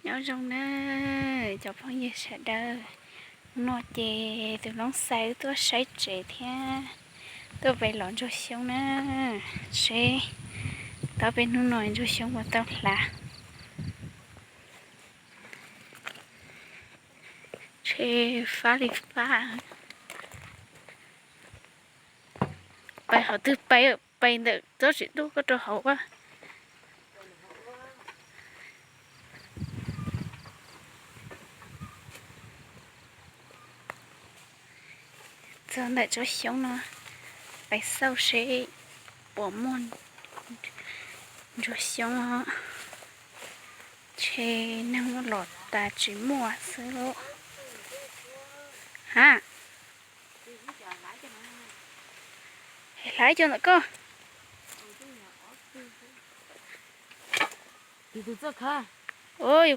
Nyob zoo na cov phooj ywg sawv daws, hnub no ces tus Hlob Xais wb tuaj saib tsev thiab tuaj pem los ntsuag xyoob na, seb tau peb hnub no ntsuag xyoob puas tau hlav. Tsheb fab li fab, pais qhov twg pais, pais ntawm tsob tsev dub ko rau hauv a. Txog ntawm tsob xyoob no, pais xauj seb puas muaj ntsuag xyoob os. Ntshe neeg muab los tas tsis muaj xwb lauj. Ha, hlais cov ntawm koj. Yus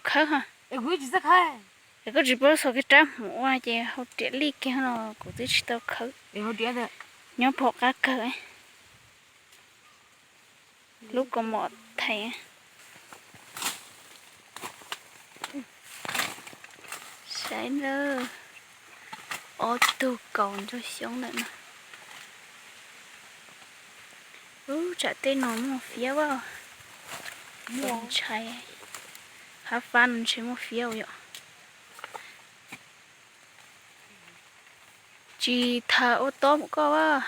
khawb ha. Es koj tsis paub xov kev rab hmuv ua ces hau riam lij kiag no, kuv twb tsis tau khawb. Nyob pom qab kawg. Lub kaus mom thaiv. Saib na, ob tug kaus ntsuag xyoob ntawm no. Ub, tsam tej no muaj fiab as. Ntshai, hab fab no ntshe muaj fiab yom. Tsis tham ua tob mus koj as.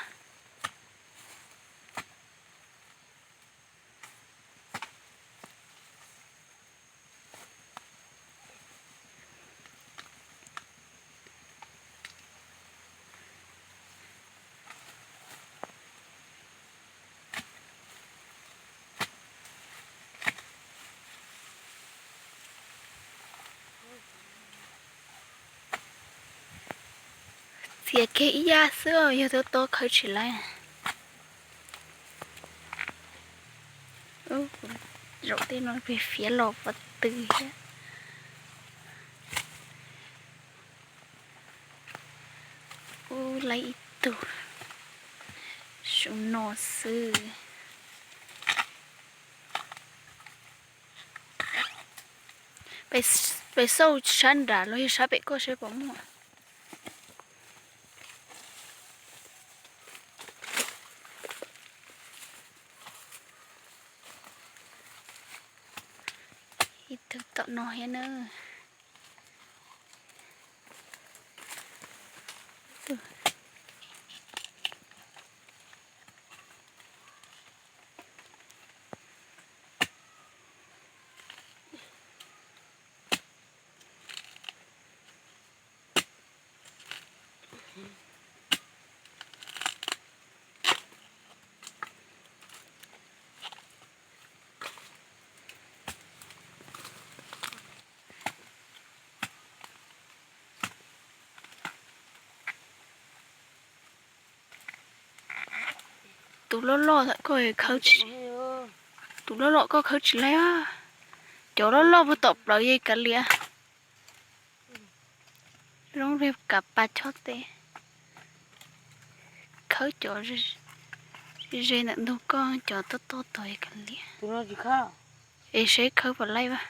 Txias kiag ib yam xwb os, yog tob tob khawb tsis laib. Zaum tej no pem fiav los pob tw thiab. Ub, laib ib tug, su no xwb. Pem xauj sab nrad los yog sab pem koj seb puas muaj. Ib tug tom no thiab na. Tus loj loj koj khawb tsis, tus loj loj koj khawb tsis laib. Cov loj loj puag tom plawv yeej kav liam. Zoo li kav pas chob tes. Khawb cov ze ntawm ntug koj, cov tob tob tod kav liam. Es seb khawb puas laib as.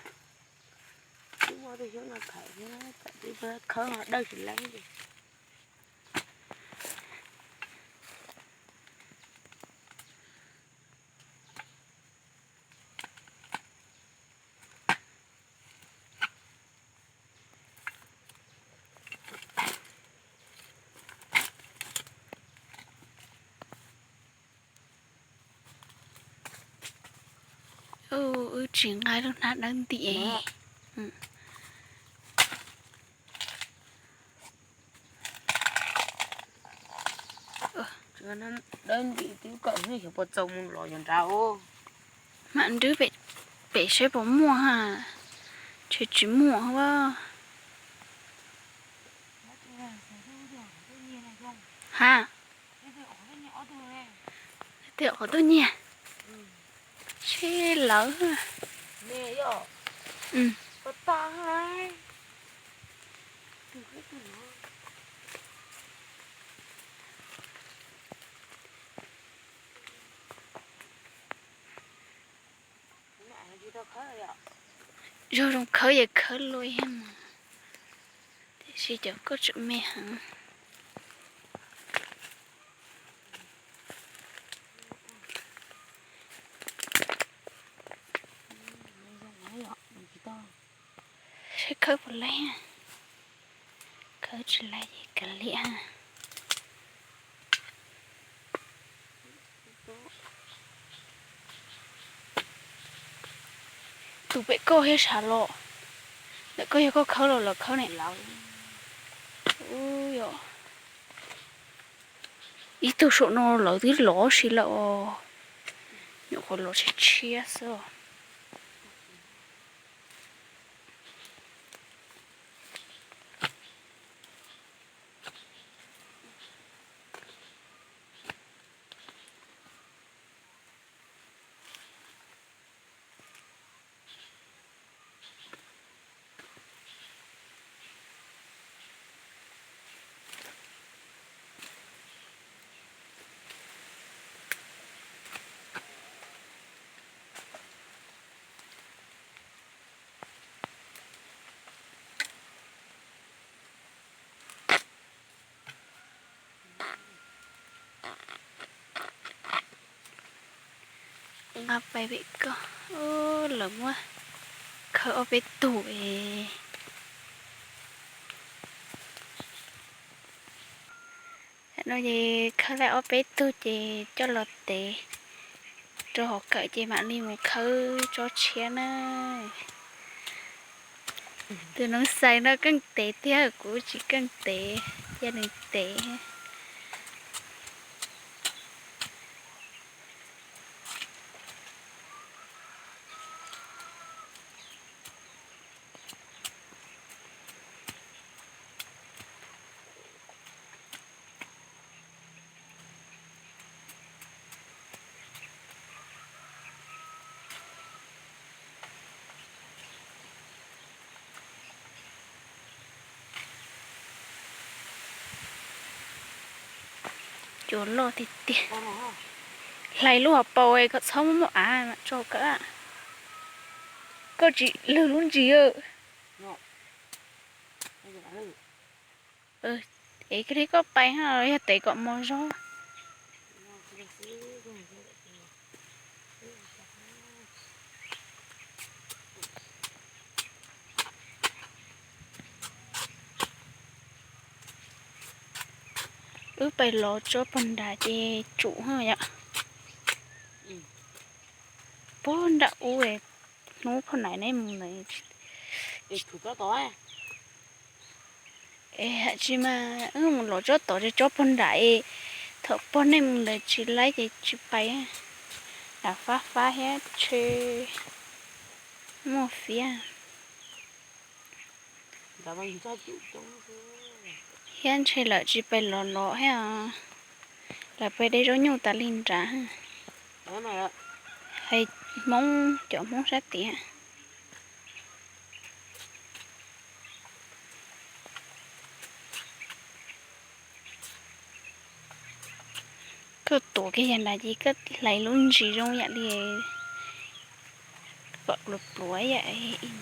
Wb tsis nqa lub hnab dawb ntim. Dawb ntim twb kom hnub xyov puas txaus mus los yog nrad. Mam nrwb pem seb puas muaj ha. Ntshe tsis muaj a. Ha, tej qhov tuaj nyiag. Seb lawv. Zog zoo khawb yeej khawb luaj ib yam mas, tiam sis cov koj tseem me heev. Seb khawb puas laib, khawb tsis laib ces kav liam. Tus pem koj thiab sav los, ntawm koj yog koj khawb los lawv khawb ne? Ib tug saum no lawv twb lov si lawm os, nyuam qhuav lov tshiab tshiab xwb os. Nqa pais pem koj, lawv muab khawb ob peb tug es. Tam no ces khawb tau ob peb tug ces coj los tev rau hauv kawm ces mam li mus khawb tsob tshiab na. Tus noov xais no keej tev thiab, kuv tsis keej tev, cia nws tev. Cua loj tiag tiag. Hlais lub hauv paus kom txhob muaj muaj av mam tso kawm. Koj tsis lwg lub ntsis. Es koj li koj pais ha, yog tev kom mos zog. Wb pais lov tsob pog nram ces tsum yom. Pog nram ub, hnub pog nram nej mus ntawd. Es tsis mas wb mus lov tsob tod, tsob pog nram es thaum pog nej mus ntawd tsis laib ces tsis pais. Nram fab fab thiab ntshe muaj fiab. Thiab ntshe lawv tsis pais lov lov thiab os. Lawv pais de zaub nyuj tas li nrad. Hais Hmoob, cov Hmoob sab tid. Koj tuav kiag yam nrad ces koj hlais lub ntsis zoo yam li kom pluav pluav yam.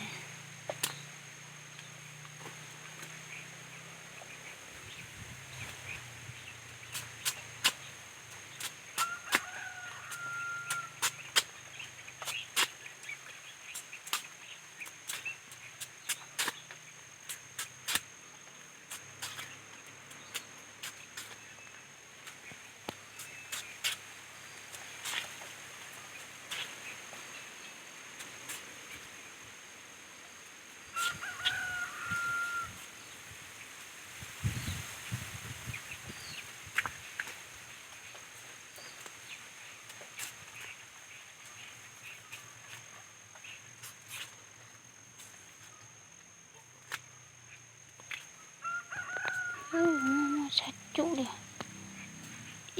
Tshaib cuj li,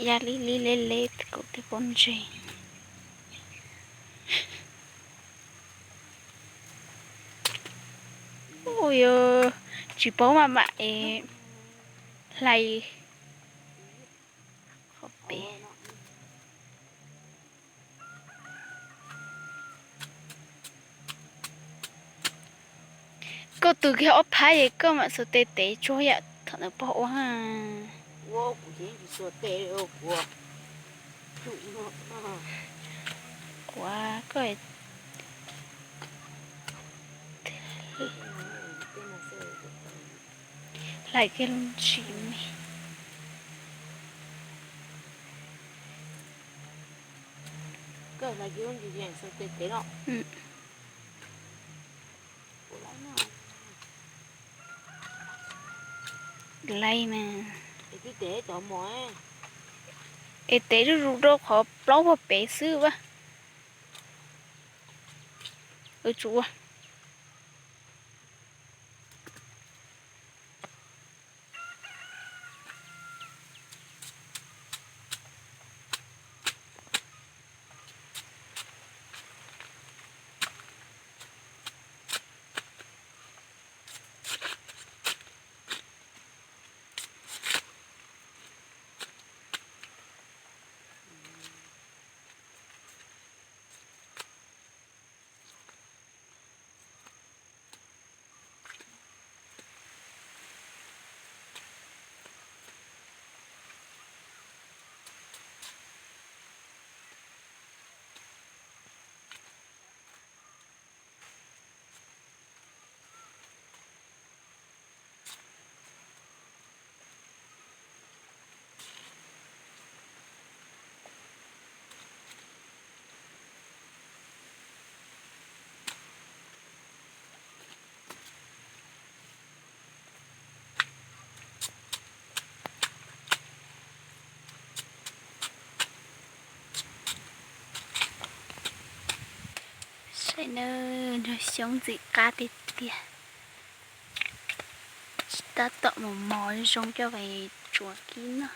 ya li li le le kuv tej pob ntseg. Ua yog tsis paub maj mam es hlais qhov pem. Koj tus kiag ob phab es koj mam xuas tes tev tsuag yam thaum ntawd pog ua. Kuv koj hlais kiag lub ntsis me. Laib mas. Es tev zuj zus rau qhov plaub pog pem xwb a. Tsuav. Saib nawb, nrog xyoob ntxim qab tiag tiag. Tab tom mos mos zoo coj los tsuav kib noj.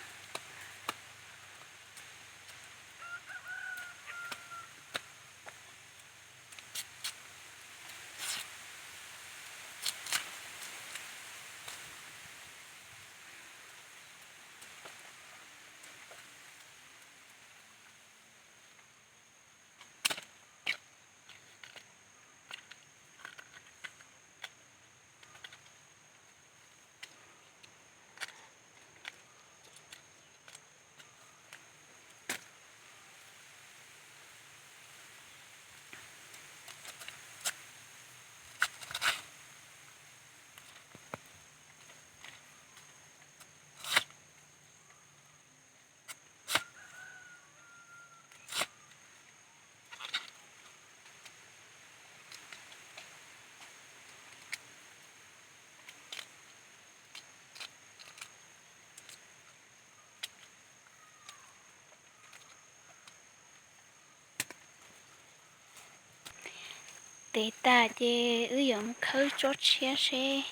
Tes tag ces wb yuav mus khawb tsob tshiab seb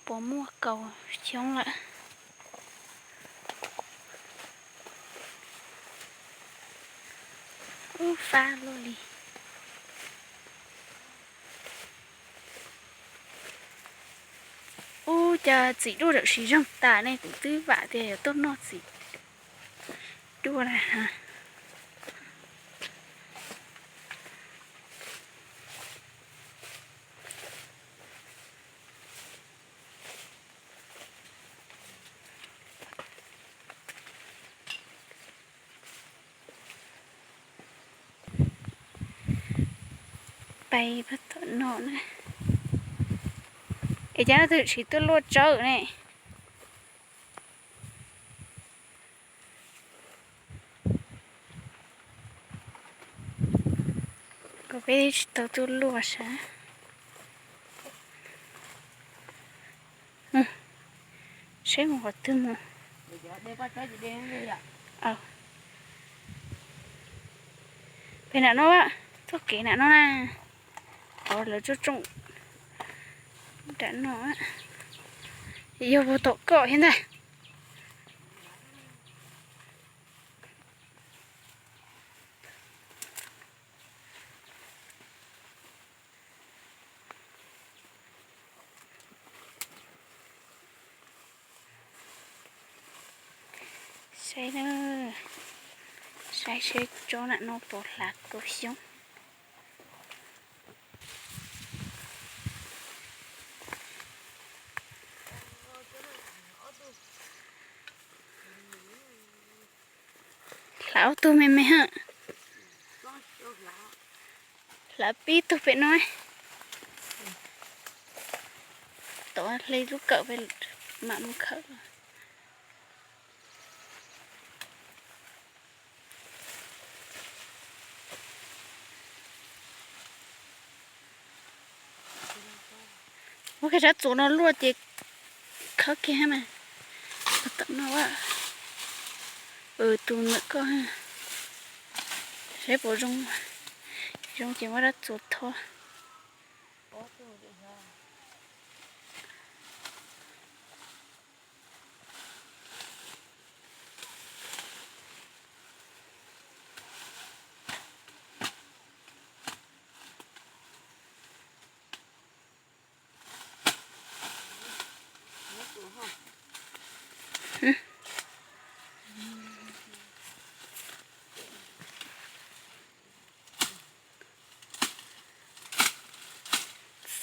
puas muaj kaus xyoob lawm. Ub, fab luaj li. Ub, cas txiv duaj tam sim zeeg tas ne, kuv twb vam tias yuav tuaj noj txiv duaj na. Pais pab tom no na. Es cas no twb tsis tuaj luaj tsawb ne. Kuv peb tsis tau tuaj luaj sab. Saib mus qhov twg mus. Pem nram no, txoj kev nram no na. Qhov lawv tsooj tsooj nram no. Yog puas tom koj thiab ntag. Saib na, saib seb tsob nram no puas hlav kaus xyoob. Ob tug me me ha. Hlav pib tug pem no. Tod hle lub kawm pem mam mus khawb. Muab kiag rab txuas no luaj ces khawb kiag mas. Tom no, tus ntawm ko, saib puas zoo. Zoo ces muab rab txuas tho.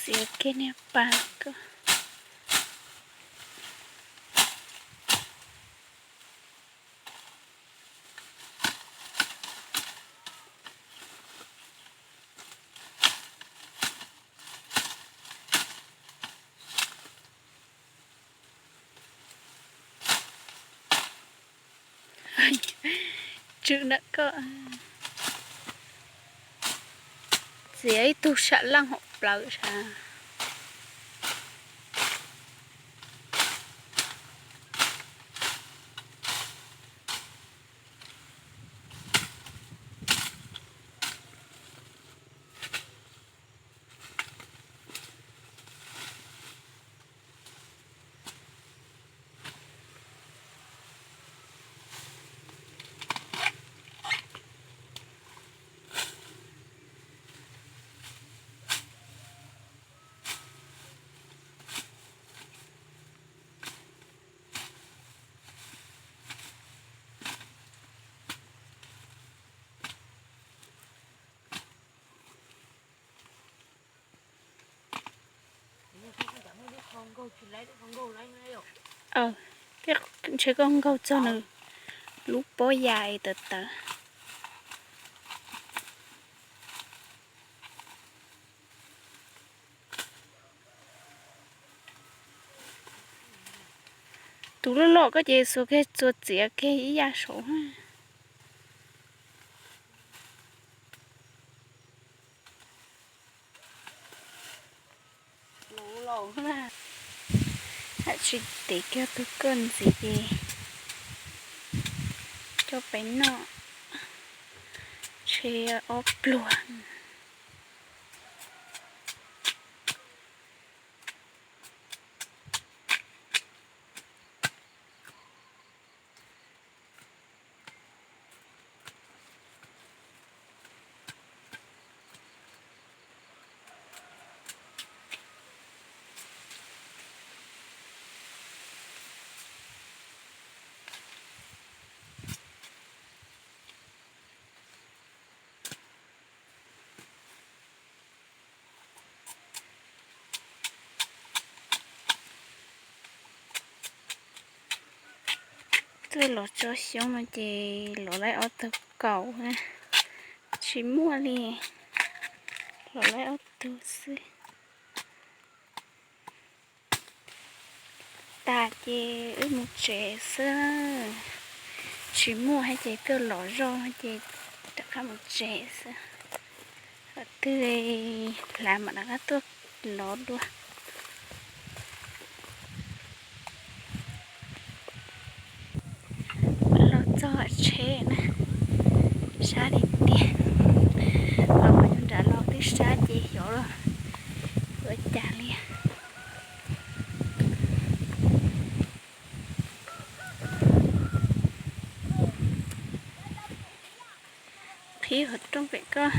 Txiav kiag niag pas ko. Tswm ntawm ko. Txiav ib tug sam laj hauv plawv sav. Ntshe koj nkaug txog nws lub pob ya tawv tawv. Tus loj loj koj ces xuas kiag txuas txiav kiag ib yam saud. Hab tsis tiv kiag tus koj ntxiv ces coj pem noj, tshe ob pluag. Tuaj los tso xyoob no ces los laib ob tug kaus, tsis muaj li, los laib ob tug xwb. Tas ces wb mus tsev xwb, tsis muaj hab ces tuaj lov zog ces rov qab mus tsev xwb. Qhov twg hlav mam rov qab tuaj lov dua. Los txog tsheb na, sab tiag tiag. Los nram los twb sab ces xyov los ua cas li. Qhib hauv rooj pem koj.